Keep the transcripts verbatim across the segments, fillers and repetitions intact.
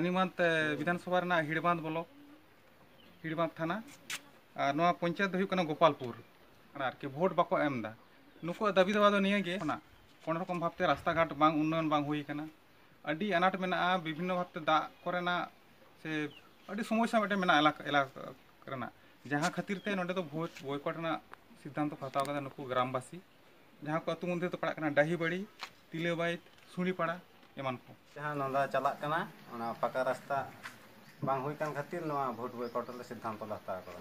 ᱥᱤᱢᱟᱱᱛ, ᱮ, ᱵᱤᱫᱷᱟᱱ ᱥᱚᱵᱷᱟ ᱨᱮᱱᱟᱜ ᱦᱤᱲᱵᱟᱸᱫᱽ ᱵᱞᱚᱠ, ᱦᱤᱲᱵᱟᱸᱫᱽ ᱛᱷᱟᱱᱟ᱾ ᱟᱨ ᱱᱚᱣᱟ ᱯᱚᱧᱪᱟᱭᱮᱛ ᱫᱚ ᱦᱩᱭᱩᱜ ᱠᱟᱱᱟ ᱜᱳᱯᱟᱞᱯᱩᱨ᱾ ᱟᱨᱠᱤ ᱵᱷᱳᱴ ᱵᱟᱠᱚ ᱮᱢ ᱮᱫᱟ᱾ ᱱᱩᱠᱩᱣᱟᱜ ᱫᱟᱹᱵᱤ ᱫᱟᱣᱟ ᱫᱚ ᱱᱤᱭᱟᱹ ᱜᱮ, ᱚᱱᱟ ᱠᱳᱱᱳ ᱨᱚᱠᱚᱢ ᱵᱷᱟᱵᱽᱛᱮ ᱨᱟᱥᱛᱟ ᱜᱷᱟᱴ ᱵᱟᱝ, ᱩᱱᱱᱚᱭᱚᱱ ᱵᱟᱝ ᱦᱩᱭ ᱟᱠᱟᱱᱟ᱾ ᱟᱹᱰᱤ ᱟᱱᱟᱴ ᱢᱮᱱᱟᱜᱼᱟ, ᱵᱤᱵᱷᱤᱱᱱᱚ ᱵᱷᱟᱵᱽᱛᱮ ᱫᱟᱜ ᱠᱚᱨᱮᱱᱟᱜ ᱥᱮ ᱟᱹᱰᱤ ᱥᱚᱢᱚᱥᱥᱟ ᱢᱤᱫᱴᱮᱱ ᱢᱮᱱᱟᱜᱼᱟ ᱮᱞᱟᱠᱟ, ᱮᱞᱟᱠᱟ ᱨᱮᱱᱟᱜ, ᱡᱟᱦᱟᱸ ᱠᱷᱟᱹᱛᱤᱨ ᱛᱮ ᱱᱚᱸᱰᱮ ᱫᱚ ᱵᱷᱳᱴ ᱵᱚᱭᱠᱚᱴ ᱨᱮᱱᱟᱜ ᱥᱤᱫᱽᱫᱷᱟᱱᱛᱚ ᱠᱚ ᱦᱟᱛᱟᱣ ᱠᱟᱫᱟ ᱱᱩᱠᱩ ᱜᱨᱟᱢᱵᱟᱥᱤ, ᱡᱟᱦᱟᱸ ᱠᱚ ᱟᱹᱛᱩ ᱢᱚᱫᱽᱫᱷᱮ ᱫᱚ ᱯᱟᱲᱟᱜ ᱠᱟᱱᱟ ᱰᱟᱹᱦᱤᱵᱟᱲᱤ, ᱛᱤᱞᱟᱹᱵᱟᱭᱤᱛ, ᱥᱩᱲᱤᱯᱟᱲᱟ ᱮᱢᱟᱱ ᱠᱚ᱾ ᱡᱟᱦᱟᱸ ᱱᱚᱸᱫᱟ ᱪᱟᱞᱟᱜ ᱠᱟᱱᱟ, ᱚᱱᱟ ᱯᱟᱠᱟ ᱨᱟᱥᱛᱟ ᱵᱟᱝ ᱦᱩᱭ ᱠᱟᱱ ᱠᱷᱟᱹᱛᱤᱨ ᱱᱚᱣᱟ ᱵᱷᱳᱴ ᱵᱚᱭᱠᱚᱴ ᱨᱮ ᱥᱤᱫᱽᱫᱷᱟᱱᱛᱚ ᱞᱮ ᱦᱟᱛᱟᱣ ᱠᱟᱫᱟ᱾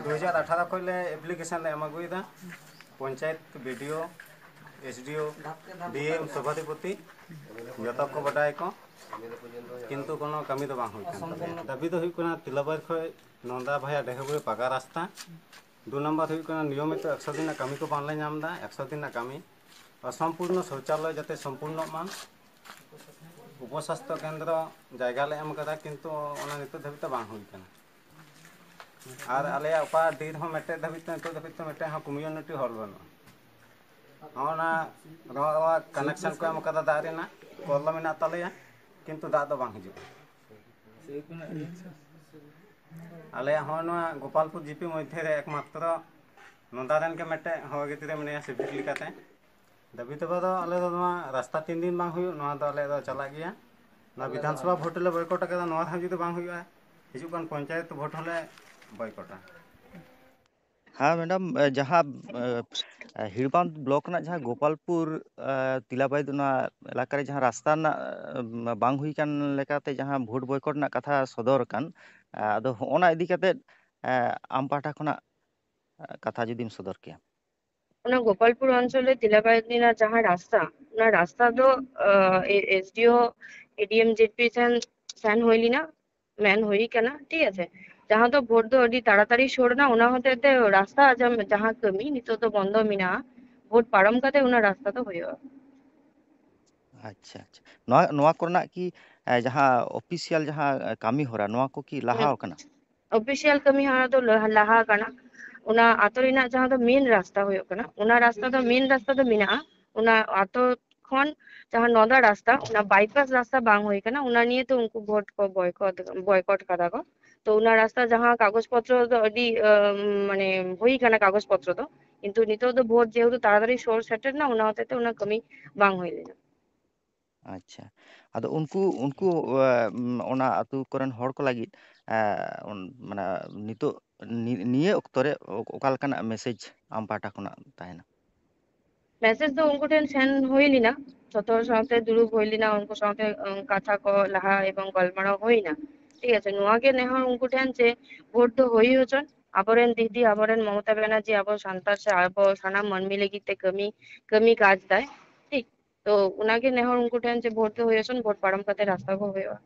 ᱫᱩ ᱦᱟᱡᱟᱨ ᱟᱴᱷᱟᱨᱚ ᱠᱷᱚᱱ ᱞᱮ ᱮᱯᱞᱤᱠᱮᱥᱚᱱ ᱞᱮ ᱮᱢ ᱟᱹᱜᱩᱭᱮᱫᱟ᱾ ᱯᱚᱧᱪᱟᱭᱮᱛ, ᱵᱤᱰᱤᱳ, ᱮᱥᱰᱤᱳ, ᱰᱤᱮᱢ, ᱥᱚᱵᱷᱟᱫᱷᱤᱯᱚᱛᱤ, ᱡᱚᱛᱚ ᱠᱚ ᱵᱟᱰᱟᱭ ᱠᱚ, ᱠᱤᱱᱛᱩ ᱠᱳᱱᱳ ᱠᱟᱹᱢᱤ ᱫᱚ ᱵᱟᱝ ᱦᱩᱭ ᱠᱟᱱ ᱛᱟᱞᱮᱭᱟ᱾ ᱫᱟᱹᱵᱤ ᱫᱚ ᱦᱩᱭᱩᱜ ᱠᱟᱱᱟ ᱛᱤᱞᱟᱹᱵᱟᱭᱤᱛ ᱠᱷᱚᱱ ᱱᱚᱸᱫᱟ ᱵᱷᱟᱭᱟ ᱰᱮᱦᱮᱵᱩᱲᱤ ᱯᱟᱠᱟ ᱨᱟᱥᱛᱟ᱾ ᱫᱩ ᱱᱟᱢᱵᱟᱨ ᱦᱩᱭᱩᱜ ᱠᱟᱱᱟ ᱱᱤᱭᱚᱢᱤᱛᱚ ᱮᱠᱥᱚ ᱫᱤᱱ ᱨᱮᱱᱟᱜ ᱠᱟᱹᱢᱤ ᱠᱚ ᱵᱟᱝᱞᱮ ᱧᱟᱢ ᱮᱫᱟ, ᱮᱠᱥᱚ ᱫᱤᱱ ᱨᱮᱱᱟᱜ ᱠᱟᱹᱢᱤ᱾ ᱚᱥᱚᱢᱯᱩᱨᱱᱚ ᱥᱳᱪᱟᱞᱚᱭ ᱡᱟᱛᱮ ᱥᱚᱢᱯᱩᱨᱱᱚᱜ ᱢᱟ, ᱩᱯᱚᱥᱟᱥᱛᱷᱚ ᱠᱮᱱᱫᱨᱚ ᱡᱟᱭᱜᱟ ᱞᱮ ᱮᱢ ᱠᱟᱫᱟ, ᱠᱤᱱᱛᱩ ᱚᱱᱟ ᱱᱤᱛᱚᱜ ᱫᱷᱟᱹᱵᱤᱡ ᱛᱮ ᱵᱟᱝ ᱦᱩᱭ ᱠᱟᱱᱟ᱾ ᱟᱨ ᱟᱞᱮᱭᱟᱜ ᱚᱠᱟ ᱰᱤ ᱨᱮᱦᱚᱸ ᱢᱤᱫᱴᱮᱡ ᱫᱷᱟᱹᱵᱤᱡ ᱛᱮ, ᱱᱤᱛᱚᱜ ᱫᱷᱟᱹᱵᱤᱡ ᱛᱮ ᱢᱤᱫᱴᱮᱡ ᱦᱚᱸ ᱠᱚᱢᱤᱭᱩᱱᱤᱴᱤ ᱦᱚᱞ ᱵᱟᱹᱱᱩᱜᱼᱟ᱾ ᱦᱚᱸᱜᱼᱚ ᱱᱟ ᱱᱚᱣᱟ ᱠᱟᱱᱮᱠᱥᱚᱱ ᱠᱚ ᱮᱢ ᱠᱟᱫᱟ ᱫᱟᱜ ᱨᱮᱱᱟᱜ, ᱠᱚᱞ ᱫᱚ ᱢᱮᱱᱟᱜ ᱛᱟᱞᱮᱭᱟ, ᱠᱤᱱᱛᱩ ᱫᱟᱜ ᱫᱚ ᱵᱟᱝ ᱦᱤᱡᱩᱜᱼᱟ᱾ ᱟᱞᱮᱭᱟᱜ ᱦᱚᱸ ᱱᱚᱣᱟ ᱜᱳᱯᱟᱞᱯᱩᱨ ᱡᱤᱯᱤ ᱢᱚᱫᱽᱫᱷᱮ ᱨᱮ ᱮᱠᱢᱟᱛᱨᱚ ᱱᱚᱸᱫᱟ ᱨᱮᱱ ᱜᱮ ᱢᱤᱫᱴᱮᱡ ᱦᱚᱲ ᱜᱤᱫᱽᱨᱟᱹ ᱢᱮᱱᱟᱭᱟ ᱥᱤᱵᱤᱠ ᱞᱮᱠᱟᱛᱮ᱾ ᱫᱟᱹᱵᱤ ᱫᱟᱵᱟ ᱫᱚ ᱟᱞᱮ ᱫᱚ ᱱᱚᱣᱟ ᱨᱟᱥᱛᱟ ᱛᱤᱱ ᱫᱤᱱ ᱵᱟᱝ ᱦᱩᱭᱩᱜ, ᱱᱚᱣᱟ ᱫᱚ ᱟᱞᱮ ᱫᱚ ᱪᱟᱞᱟᱜ ᱜᱮᱭᱟ᱾ ᱱᱚᱣᱟ ᱵᱤᱫᱷᱟᱱ ᱥᱚᱵᱷᱟ ᱵᱷᱳᱴ ᱞᱮ ᱵᱚᱭᱠᱚᱴ ᱟᱠᱟᱫᱟ, ᱱᱚᱣᱟ ᱨᱮᱦᱚᱸ ᱡᱩᱫᱤ ᱵᱟᱝ ᱦᱩᱭᱩᱜᱼᱟ, ᱦᱤᱡᱩᱜ ᱠᱟᱱ ᱯᱚᱧᱪᱟᱭᱮᱛ ᱵᱷᱳᱴ ᱦᱚᱸᱞᱮ ᱵᱚᱭᱠᱚᱴᱟ᱾ ᱦᱮᱸ ᱢᱮᱰᱟᱢ, ᱮ, ᱡᱟᱦᱟᱸ, ᱮ, ᱦᱤᱲᱵᱟᱸᱫᱽ ᱵᱞᱚᱠ ᱨᱮᱱᱟᱜ ᱡᱟᱦᱟᱸ ᱜᱳᱯᱟᱞᱯᱩᱨ, ᱮ, ᱛᱤᱞᱟᱵᱟᱭᱤᱫ, ᱚᱱᱟ ᱮᱞᱟᱠᱟ ᱨᱮ ᱡᱟᱦᱟᱸ ᱨᱟᱥᱛᱟ ᱨᱮᱱᱟᱜ, ᱮ, ᱵᱟᱝ ᱦᱩᱭ ᱠᱟᱱ ᱞᱮᱠᱟᱛᱮ ᱡᱟᱦᱟᱸ ᱵᱷᱳᱴ ᱵᱚᱭᱠᱚᱴ ᱨᱮᱱᱟᱜ ᱠᱟᱛᱷᱟ ᱥᱚᱫᱚᱨ ᱟᱠᱟᱱ, ᱮ, ᱟᱫᱚ ᱦᱚᱸᱜᱼᱚᱱᱟ ᱤᱫᱤ ᱠᱟᱛᱮᱫ, ᱮ, ᱟᱢ ᱯᱟᱦᱴᱟ ᱠᱷᱚᱱᱟᱜ, ᱮ, ᱠᱟᱛᱷᱟ ᱡᱩᱫᱤᱢ ᱥᱚᱫᱚᱨ ᱠᱮᱭᱟ᱾ ᱚᱱᱟ ᱜᱳᱯᱟᱞᱯᱩᱨ ᱚᱧᱪᱚᱞ ᱨᱮ ᱛᱤᱞᱟᱵᱟᱭᱤᱫ ᱨᱮᱱᱟᱜ ᱡᱟᱦᱟᱸ ᱨᱟᱥᱛᱟ, ᱚᱱᱟ ᱨᱟᱥᱛᱟ ᱫᱚ, ᱮ, ᱮᱥᱰᱤᱳ, ᱮᱰᱤᱮᱢ, ᱡᱮᱰᱯᱤ ᱴᱷᱮᱱ ᱥᱮᱱ ᱦᱩᱭ ᱞᱮᱱᱟ, ᱢᱮᱱ ᱦᱩᱭ ᱠᱟᱱᱟ, ᱴᱷᱤᱠ ᱟᱪᱷᱮ? ᱡᱟᱦᱟᱸ ᱫᱚ ᱵᱷᱳᱴ ᱫᱚ ᱟᱹᱰᱤ ᱛᱟᱲᱟᱛᱟᱲᱤ ᱥᱩᱨ ᱮᱱᱟ, ᱚᱱᱟ ᱦᱚᱛᱮᱡ ᱛᱮ ᱨᱟᱥᱛᱟ ᱡᱟᱦᱟᱸ, ᱡᱟᱦᱟᱸ ᱠᱟᱹᱢᱤ ᱱᱤᱛᱚᱜ ᱫᱚ ᱵᱚᱱᱫᱚ ᱢᱮᱱᱟᱜᱼᱟ, ᱵᱷᱳᱴ ᱯᱟᱨᱚᱢ ᱠᱟᱛᱮ ᱚᱱᱟ ᱨᱟᱥᱛᱟ ᱫᱚ ᱦᱩᱭᱩᱜᱼᱟ᱾ ᱟᱪᱪᱷᱟ, ᱟᱪᱪᱷᱟ᱾ ᱱᱚᱣᱟ, ᱱᱚᱣᱟ ᱠᱚᱨᱮᱱᱟᱜ ᱠᱤ, ᱮ, ᱡᱟᱦᱟᱸ ᱚᱯᱷᱤᱥᱤᱭᱟᱞ ᱡᱟᱦᱟᱸ, ᱮ, ᱠᱟᱹᱢᱤ ᱦᱚᱨᱟ, ᱱᱚᱣᱟ ᱠᱚ ᱠᱤ ᱞᱟᱦᱟ ᱦᱩᱸ᱾ ᱟᱠᱟᱱᱟ? ᱚᱯᱷᱤᱥᱤᱭᱟᱞ ᱠᱟᱹᱢᱤ ᱦᱚᱨᱟ ᱫᱚ ᱞᱟᱦᱟ, ᱞᱟᱦᱟ ᱟᱠᱟᱱᱟ᱾ ᱚᱱᱟ ᱟᱛᱳ ᱨᱮᱱᱟᱜ ᱡᱟᱦᱟᱸ ᱫᱚ ᱢᱮᱱ ᱨᱟᱥᱛᱟ ᱦᱩᱭᱩᱜ ᱠᱟᱱᱟ, ᱚᱱᱟ ᱨᱟᱥᱛᱟ ᱫᱚ, ᱢᱮᱱ ᱨᱟᱥᱛᱟ ᱫᱚ ᱢᱮᱱᱟᱜᱼᱟ, ᱚᱱᱟ ᱟᱛᱳ ᱠᱷᱚᱱ ᱡᱟᱦᱟᱸ ᱱᱚᱫᱟ ᱨᱟᱥᱛᱟ, ᱚᱱᱟ ᱵᱟᱭᱯᱟᱥ ᱨᱟᱥᱛᱟ ᱵᱟᱝ ᱦᱩᱭ ᱠᱟᱱᱟ, ᱚᱱᱟ ᱱᱤᱭᱮ ᱛᱚ ᱩᱱᱠᱩ ᱵᱷᱳᱴ ᱠᱚ ᱵᱚᱭᱠᱚᱴ, ᱵᱚᱭᱠᱚᱴ ᱠᱟᱫᱟ ᱠᱚ᱾ ᱛᱚ ᱚᱱᱟ ᱨᱟᱥᱛᱟ ᱡᱟᱦᱟᱸ ᱠᱟᱜᱚᱡᱽ ᱯᱚᱛᱨᱚ ᱫᱚ ᱟᱹᱰᱤ, ᱟᱢ, ᱢᱟᱱᱮ ᱦᱩᱭ ᱠᱟᱱᱟ ᱠᱟᱜᱚᱡᱽ ᱯᱚᱛᱨᱚ ᱫᱚ, ᱠᱤᱱᱛᱩ ᱱᱤᱛᱚᱜ ᱫᱚ ᱵᱷᱳᱴ ᱡᱮᱦᱮᱛᱩ ᱛᱟᱲᱟᱛᱟᱲᱤ ᱥᱩᱨ ᱥᱮᱴᱮᱨ ᱮᱱᱟ, ᱚᱱᱟ ᱦᱚᱛᱮᱡ ᱛᱮ ᱚᱱᱟ ᱠᱟᱹᱢᱤ ᱵᱟᱝ ᱦᱩᱭ ᱞᱮᱱᱟ᱾ ᱟᱪᱪᱷᱟ, ᱟᱫᱚ ᱩᱱᱠᱩ, ᱩᱱᱠᱩ, ᱮ, ᱩᱢ, ᱚᱱᱟ ᱟᱹᱛᱩ ᱠᱚᱨᱮᱱ ᱦᱚᱲ ᱠᱚ ᱞᱟᱹᱜᱤᱫ, ᱮ, ᱩᱱ, ᱢᱟᱱᱮ ᱱᱤᱛᱚᱜ ᱱᱤ-, ᱱᱤᱭᱟᱹ ᱚᱠᱛᱚ ᱨᱮ ᱚ-, ᱚᱠᱟ ᱞᱮᱠᱟᱱᱟᱜ ᱢᱮᱥᱮᱡᱽ ᱟᱢ ᱯᱟᱦᱴᱟ ᱠᱷᱚᱱᱟᱜ ᱛᱟᱦᱮᱱᱟ? ᱢᱮᱥᱮᱡᱽ ᱫᱚ ᱩᱱᱠᱩ ᱴᱷᱮᱱ ᱥᱮᱱ ᱦᱩᱭ ᱞᱮᱱᱟ, ᱡᱚᱛᱚ ᱦᱚᱲ ᱥᱟᱶᱛᱮ ᱫᱩᱲᱩᱵ ᱦᱩᱭ ᱞᱮᱱᱟ, ᱩᱱᱠᱩ ᱥᱟᱶᱛᱮ, ᱩᱢ, ᱠᱟᱛᱷᱟ ᱠᱚ ᱞᱟᱦᱟ ᱮᱵᱚᱝ ᱜᱟᱞᱢᱟᱨᱟᱣ ᱦᱩᱭ ᱮᱱᱟ᱾ ᱴᱷᱤᱠ ᱟᱪᱷᱮ, ᱱᱚᱣᱟ ᱜᱮ ᱱᱮᱦᱚᱨ ᱩᱱᱠᱩ ᱴᱷᱮᱱ ᱡᱮ ᱵᱷᱳᱴ ᱫᱚ ᱦᱩᱭ ᱦᱚᱪᱚᱱ, ᱟᱵᱚᱨᱮᱱ ᱫᱤᱫᱤ, ᱟᱵᱚᱨᱮᱱ ᱢᱚᱢᱚᱛᱟ ᱵᱮᱱᱟᱨᱡᱤ ᱟᱵᱚ ᱥᱟᱱᱛᱟᱲ ᱥᱮ ᱟᱵᱚ ᱥᱟᱱᱟᱢ ᱢᱟᱹᱱᱢᱤ ᱞᱟᱹᱜᱤᱫ ᱛᱮ ᱠᱟᱹᱢᱤ, ᱠᱟᱹᱢᱤ ᱠᱟᱡᱽ ᱫᱟᱭ᱾ ᱴᱷᱤᱠ, ᱛᱚ ᱚᱱᱟᱜᱮ ᱱᱮᱦᱚᱨ ᱩᱱᱠᱩ ᱴᱷᱮᱱ ᱡᱮ ᱵᱷᱳᱴ ᱫᱚ ᱦᱩᱭ ᱦᱚᱪᱚᱱ, ᱵᱷᱳᱴ ᱯᱟᱨᱚᱢ ᱠᱟᱛᱮ ᱨᱟᱥᱛᱟ ᱠᱚ ᱦᱩᱭᱩᱜᱼᱟ᱾